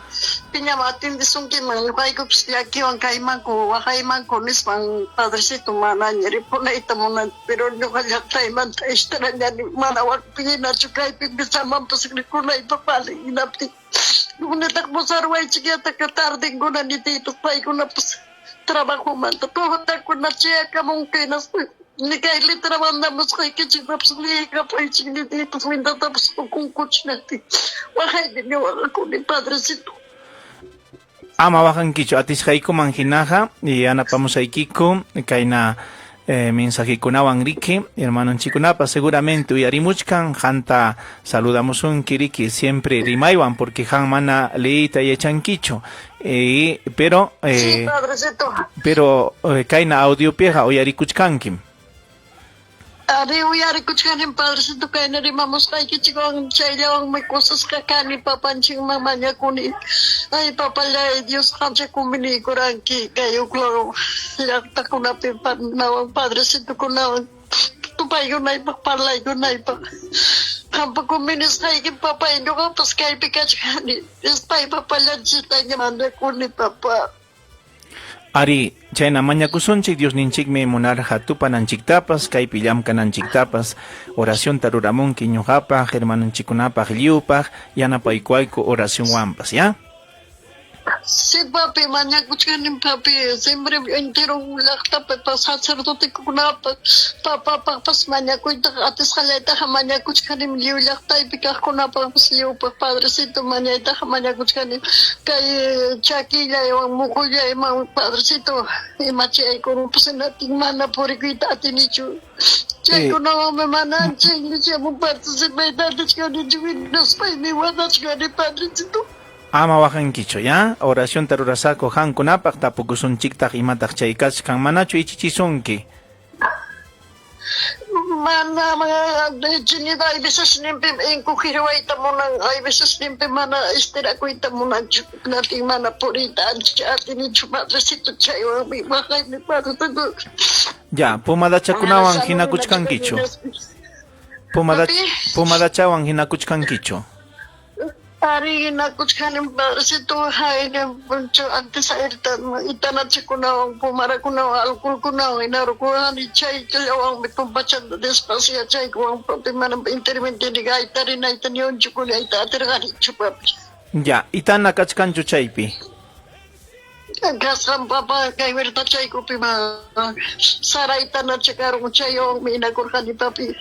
piñam atindisunkiman ñuqaykupas llakiwan kaymanku waqaymanku nispan padrecito manaña ripunayta munani pero ñuqa llaqtaymanta extrañani mana wakpi hinachu kaypi misamanpas rikunaypaq valin hinaptin unitaq pusarwaychik tardenkuna nitiypas paykunapas trabajomanta tutakuna chayakamunku hinaspa kay letra mandamusqaykichiktapas liyikapuychik nitiypas cuentatapas qukunkuchu niptin waqaymi waqakuni padrecito. Ama waqankichu atisqaykuman hinaqa yanapamusaykiku kayna mensajekunawan riki hermanonchikkunapas seguramente uyarimuchkan qanta saludamusunki riki siempre rimaywan porque qan mana leeyta yachankichu pero Sí, padrecito. pero kayna audiopiqa uyarikuchkankim. Ari uyarikuchkanim padrecito kayna rimamusqaykichikwan chayllawanmi kusisqa kani papanchikman mañakuni. Ay papallay Dios qamcha kuminiykuranki kay uklaw llaqtakunapi nawan padrecitokunawan tupaykunaypaq parlaykunaypaq. Qampa kuminisqayki papay ñuqapas kaypi kachkani. Ispay papallanchiktaña mañakuni papá. Ari, chayna mañakusunchik Diosninchikmi munarqa tupananchiktapas, kaypi llamkananchiktapas, oracionta ruramunki ñuqapaq, hermanonchikkunapaq, lliwpaq, yanapaykuwayku oracionwanpas, ¿ya? Sí, papi, mañakuchkanim, papi, siempre entero llaqtapi sacerdotekunapas, papapaqpas mañakuytaqa atisqallaytaqa mañakuchkanim, lliw llaqtaypi kaqkunapaqpas lliwpaq padrecito mañaytaqa mañakuchkanim, kay chakillaywan muqullayman padrecito imachaykurunpas hinatin mana purikuyta atinichu. Chaykunawanmi mana ancha iglesiaman participayta atichkanichu, hinaspaymi waqachkani padrecito. Ama waqankichu, ya? Oracionta rurasaqku qamkunapaq, tapukusunchiktaq imataq chay kachkan, manachu ichichisunki? Manam, chinida hay veces ninpim encogirwayta munan, hay veces ninpim mana estirakuyta munanchu, natin mana puriyta ancha atinichu, padrecito, chaywanmi waqaymi, padrecito. Ya, pomadachakunawan hinakuchkankichu? Pomada, pomadachawan hinakuchkankichu? Arí, hinakuchkanim, padrecito, hayna punchaw antes irta itanachakunawan, pumarakunawan, alcoholkunawan hinarukurqani, chayllawanmi tumpachanta despacio yachaykuwan, papi, manam intermitente aytarinayta ni unchukunayta atirqanichu, papi. Ya, itana kachkanchu chaypi? Kasqan papa kay huertachaykupi ma sara itanacha karun, chaywanmi hinakurqani, papi.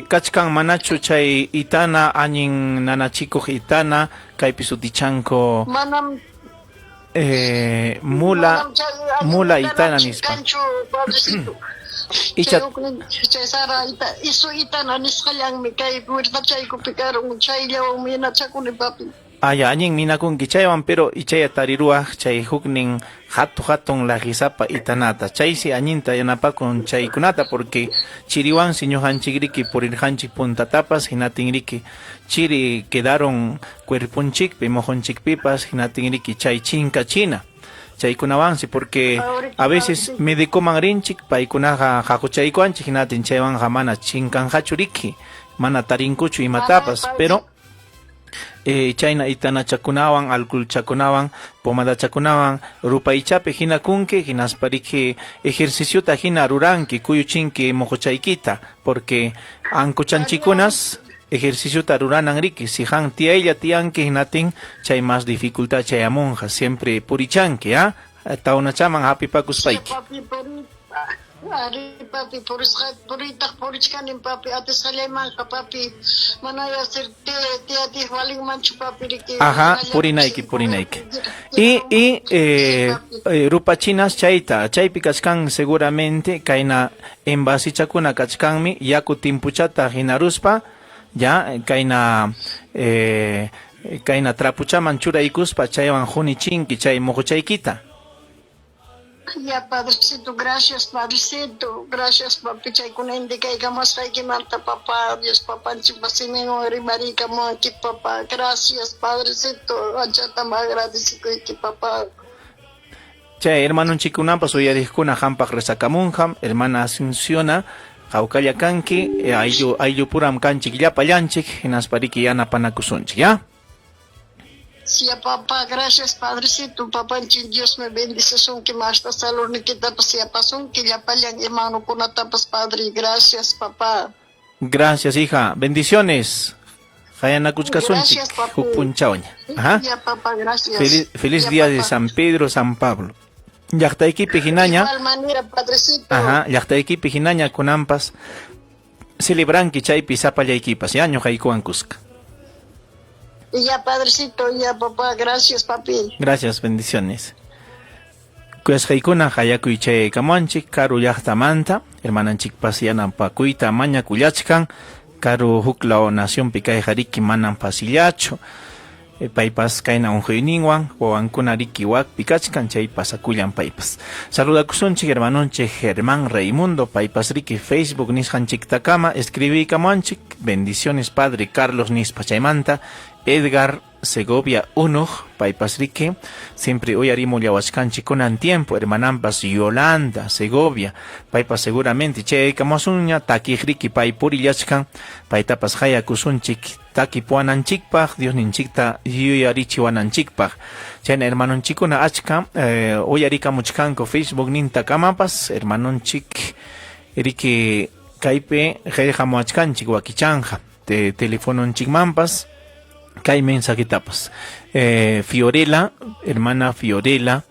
Kachkan manachu chay itana allin nanachikuq itana kaypi sutichanku? Manam. Mula Manam chay allin mula itana itanachu nispa. kanchu, padrecito. Icha Chay huknin chay sara ita isu itana nisqallanmi kay huertachaykupi karun, chayllawanmi hinachakuni, papi. Aya, allin minakunki chaywan, pero ichaya tariruwaq chay huknin hatu hatun laqisapa itanata. Chaysi allinta yanapakun chaykunata, porque chiriwansi ñuqanchikriki purirqanchik puntatapas, hinatinriki chiri quedaron cuerponchikpi, mojonchikpipas, hinatinriki chay chinkachina. Chaykunawansi, porque a Ahorita veces médicoman rinchik, paykunaqa haquchaykuanchik, hinatin chaywanqa mana chinkanqachu riki, mana tarinkuchu mana imatapas, padre. Pero chayna itanachakunawan, alcoholchakunawan, pomadachakunawan rupaychapi hinakunki, hinaspa riki ejerciciota hina ruranki, kuyuchinki moqochaykita, porque ankuchanchikunas ejerciciota ruranan riki, si han tiyaylla tiyanki hinatin chay más dificultad chayamunqa, siempre purichanki, ¿ah? Tawnachaman Sí, hapipakuspayki. papi, puri, ari, papi, purisqa, puriytaq purichkanim, papi, atisqallaymanqa, papi, manaya ser tiyatij valinmanchu, papi, riki, Ajá, hinalla purinayki, purinayki. Y, y sí, papi. Rupachinas chayta, chaypi kachkan seguramente, kayna envasichakuna kachkanmi, yaku timpuchata hinaruspa, ya, kayna, kayna trapuchaman churaykuspa, chaywan hunichinki, chay moqochaykita. Ya, padrecito, gracias, padrecito, gracias, papi, chaykuna indicaykamusqaykimanta, papá, Dios papanchikpa siminwan rimariykamuwanki, papá, gracias, padrecito, anchatam agradecikuyki, papá. Chay hermanonchikkunapas uyariqkuna hampaq rezakamunqam, hermana Asunciona, hawkalla kanki, ayllu ayllupuram kanchik llapallanchik, hinaspa riki yanapanakusunchik, ya? Sí, papá, gracias, padrecito, papanchik Dios me bendicisunki, masta saludnikitapas yapasunki, llapallan hermanokunatapas, padre, gracias, papá. Gracias, hija. Bendiciones. Hayanakuchkasunchik Gracias, papi. huk punchawña. Ajá. Ya, papá, gracias. Feliz, feliz Ya, día de papá. San Pedro, San Pablo. Llaqtaykipi hinaña, Igual manera, padrecito. Ajá, llaqtaykipi hinaña kunanpas celebranki chaypi sapallaykipas, ya ñuqaykuwan kuska. Ya, padrecito, ya, papá, gracias, papi. Gracias, bendiciones. Kuyasqaykuna hayakuy chayaykamuwanchik karu llaqtamanta, hermananchikpas yanapakuyta mañakullachkan, karu huklaw nacionpi kayqa riki manam facillachu. Paypas kayna unquyninwan wawankuna riki wakpi kachkan chay pasakullan paypas. Saludakusunchik hermanonchik Germán Raimundo, paypas riki Facebook nisqanchiktakama escribiykamuwanchik, bendiciones padre Carlos nispa chaymanta, Edgar Segovia Unuj, paypas riki, siempre uyarimullawachkanchik kunan tiempo, hermanampas Yolanda Segovia, paypas seguramente chayaykamuwasunña, takiq riki pay purillachkan, paytapas hayakusunchik takipuwananchikpaq, Diosninchikta yuyarichiwananchikpaq. Chayna hermanonchikkuna achka uyarikamuchkanku Facebook nintakamapas, hermanonchik riki kaypi qillqamuwachkanchik wakichanja, telefononchikmanpas. Kay mensajetapas. Fiorella, hermana Fiorella,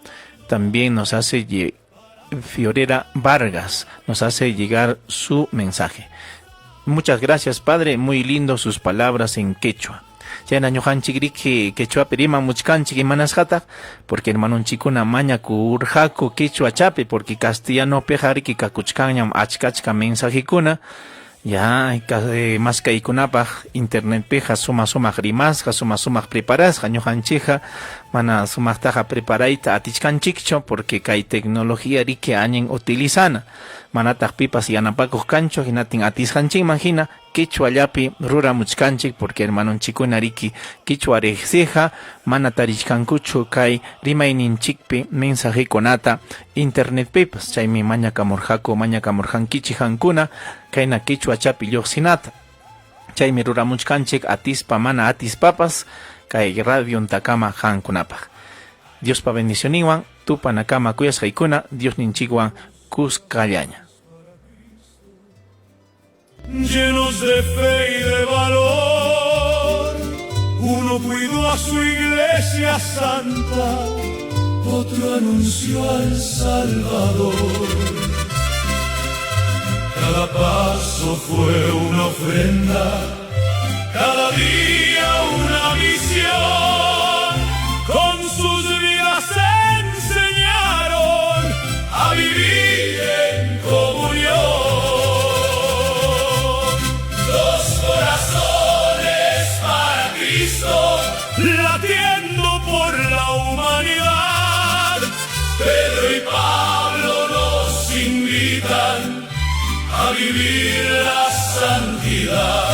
también nos hace Fiorella Vargas nos hace llegar su mensaje. Muchas gracias, padre, muy lindo sus palabras en quechua. Chayna ñuqanchikriki quechuapi rimamuchkanchik imanasqataq porque hermanonchikkuna mañakurqaku quechuachapi porque castellanopiqa riki kakuchkanñam achka achka mensajekuna ya maskaykunapaq internetpiqa suma sumaq rimasqa suma sumaq preparasqa ñuqanchikqa mana sumaqtaqa preparayta atichkanchikchu porque kay tecnología riki allin utilizana manataq pipas yanapakuq kanchu hinatin atisqanchikman hina quechuallapi ruramuchkanchik porque hermanonchikkuna riki quechua riqsiqa mana tarichkankuchu kay rimayninchikpi mensajekunata internetpipas chaymi mañakamurqaku mañakamurqankichik qankuna kayna quechuachapi lluqsinata chaymi ruramuchkanchik atispa mana atispapas kay radiontakama qankunapaq. Diospa bendicioninwan tupanakama kuyasqaykuna Diosninchikwan kuskallaña. Llenos de fe y de valor, uno cuidó a su iglesia santa, otro anunció al Salvador. Cada paso fue una ofrenda, cada día una misión. Con sus vidas enseñaron a vivir en comunión. Dos corazones para Cristo, latiendo por la humanidad. Pedro y Pablo nos invitan a vivir la santidad.